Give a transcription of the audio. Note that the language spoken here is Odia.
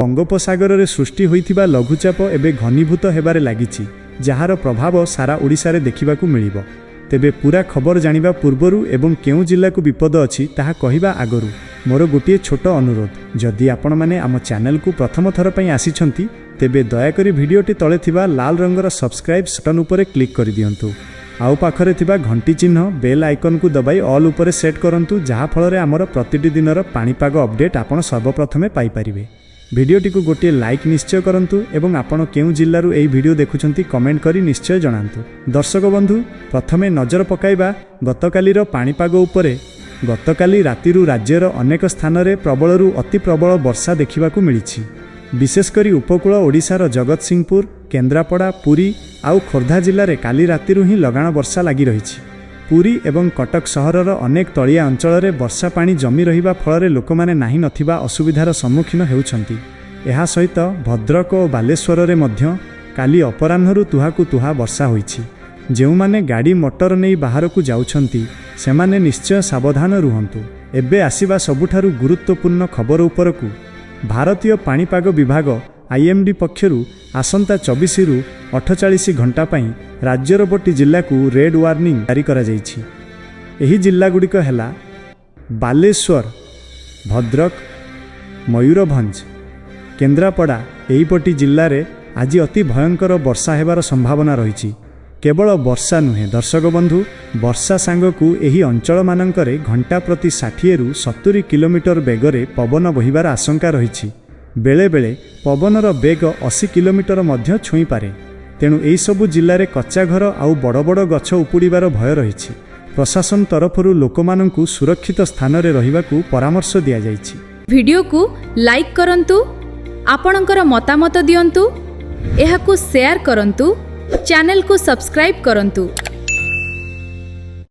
ବଙ୍ଗୋପସାଗରରେ ସୃଷ୍ଟି ହୋଇଥିବା ଲଘୁଚାପ ଏବେ ଘନୀଭୂତ ହେବାରେ ଲାଗିଛି, ଯାହାର ପ୍ରଭାବ ସାରା ଓଡ଼ିଶାରେ ଦେଖିବାକୁ ମିଳିବ। ତେବେ ପୂରା ଖବର ଜାଣିବା ପୂର୍ବରୁ ଏବଂ କେଉଁ ଜିଲ୍ଲାକୁ ବିପଦ ଅଛି ତାହା କହିବା ଆଗରୁ ମୋର ଗୋଟିଏ ଛୋଟ ଅନୁରୋଧ। ଯଦି ଆପଣମାନେ ଆମ ଚ୍ୟାନେଲକୁ ପ୍ରଥମ ଥର ପାଇଁ ଆସିଛନ୍ତି, ତେବେ ଦୟାକରି ଭିଡ଼ିଓଟି ତଳେ ଥିବା ଲାଲ ରଙ୍ଗର ସବସ୍କ୍ରାଇବ୍ ବଟନ୍ ଉପରେ କ୍ଲିକ୍ କରିଦିଅନ୍ତୁ। ଆଉ ପାଖରେ ଥିବା ଘଣ୍ଟି ଚିହ୍ନ ବେଲ୍ ଆଇକନ୍କୁ ଦବାଇ ଅଲ୍ ଉପରେ ସେଟ୍ କରନ୍ତୁ, ଯାହାଫଳରେ ଆମର ପ୍ରତିଟି ଦିନର ପାଣିପାଗ ଅପଡେଟ୍ ଆପଣ ସର୍ବପ୍ରଥମେ ପାଇପାରିବେ। ଭିଡ଼ିଓଟିକୁ ଗୋଟିଏ ଲାଇକ୍ ନିଶ୍ଚୟ କରନ୍ତୁ ଏବଂ ଆପଣ କେଉଁ ଜିଲ୍ଲାରୁ ଏହି ଭିଡ଼ିଓ ଦେଖୁଛନ୍ତି, କମେଣ୍ଟ କରି ନିଶ୍ଚୟ ଜଣାନ୍ତୁ। ଦର୍ଶକ ବନ୍ଧୁ, ପ୍ରଥମେ ନଜର ପକାଇବା ଗତକାଲିର ପାଣିପାଗ ଉପରେ। ଗତକାଲି ରାତିରୁ ରାଜ୍ୟର ଅନେକ ସ୍ଥାନରେ ପ୍ରବଳରୁ ଅତି ପ୍ରବଳ ବର୍ଷା ଦେଖିବାକୁ ମିଳିଛି। ବିଶେଷ କରି ଉପକୂଳ ଓଡ଼ିଶାର ଜଗତସିଂହପୁର, କେନ୍ଦ୍ରାପଡ଼ା, ପୁରୀ ଆଉ ଖୋର୍ଦ୍ଧା ଜିଲ୍ଲାରେ କାଲି ରାତିରୁ ହିଁ ଲଗାଣ ବର୍ଷା ଲାଗି ରହିଛି। ପୁରୀ ଏବଂ କଟକ ସହରର ଅନେକ ତଳିଆ ଅଞ୍ଚଳରେ ବର୍ଷା ପାଣି ଜମି ରହିବା ଫଳରେ ଲୋକମାନେ ନାହିଁ ନଥିବା ଅସୁବିଧାର ସମ୍ମୁଖୀନ ହେଉଛନ୍ତି। ଏହା ସହିତ ଭଦ୍ରକ ଓ ବାଲେଶ୍ୱରରେ ମଧ୍ୟ କାଲି ଅପରାହ୍ନରୁ ତୁହାକୁ ତୁହା ବର୍ଷା ହୋଇଛି। ଯେଉଁମାନେ ଗାଡ଼ି ମଟର ନେଇ ବାହାରକୁ ଯାଉଛନ୍ତି, ସେମାନେ ନିଶ୍ଚୟ ସାବଧାନ ରୁହନ୍ତୁ। ଏବେ ଆସିବା ସବୁଠାରୁ ଗୁରୁତ୍ୱପୂର୍ଣ୍ଣ ଖବର ଉପରକୁ। ଭାରତୀୟ ପାଣିପାଗ ବିଭାଗ ଆଇଏମ୍ଡି ପକ୍ଷରୁ ଆସନ୍ତା 24ରୁ 48 ଘଣ୍ଟା ପାଇଁ ରାଜ୍ୟର ଗୋଟି ଜିଲ୍ଲାକୁ ରେଡ୍ ୱାର୍ଣ୍ଣିଂ ଜାରି କରାଯାଇଛି। ଏହି ଜିଲ୍ଲାଗୁଡ଼ିକ ହେଲା ବାଲେଶ୍ୱର, ଭଦ୍ରକ, ମୟୂରଭଞ୍ଜ, କେନ୍ଦ୍ରାପଡ଼ା। ଏହିପଟି ଜିଲ୍ଲାରେ ଆଜି ଅତି ଭୟଙ୍କର ବର୍ଷା ହେବାର ସମ୍ଭାବନା ରହିଛି। କେବଳ ବର୍ଷା ନୁହେଁ ଦର୍ଶକ ବନ୍ଧୁ, ବର୍ଷା ସାଙ୍ଗକୁ ଏହି ଅଞ୍ଚଳମାନଙ୍କରେ ଘଣ୍ଟା ପ୍ରତି 60ରୁ 70 କିଲୋମିଟର ବେଗରେ ପବନ ବହିବାର ଆଶଙ୍କା ରହିଛି। ବେଳେବେଳେ ପବନର ବେଗ 80 କିଲୋମିଟର ମଧ୍ୟ ଛୁଇଁପାରେ। ତେଣୁ ଏହିସବୁ ଜିଲ୍ଲାରେ କଚ୍ଚା ଘର ଆଉ ବଡ଼ ବଡ଼ ଗଛ ଉପୁଡ଼ିବାର ଭୟ ରହିଛି। ପ୍ରଶାସନ ତରଫରୁ ଲୋକମାନଙ୍କୁ ସୁରକ୍ଷିତ ସ୍ଥାନରେ ରହିବାକୁ ପରାମର୍ଶ ଦିଆଯାଇଛି। ଭିଡ଼ିଓକୁ ଲାଇକ୍ କରନ୍ତୁ, ଆପଣଙ୍କର ମତାମତ ଦିଅନ୍ତୁ, ଏହାକୁ ସେୟାର କରନ୍ତୁ, ଚ୍ୟାନେଲକୁ ସବସ୍କ୍ରାଇବ୍ କରନ୍ତୁ।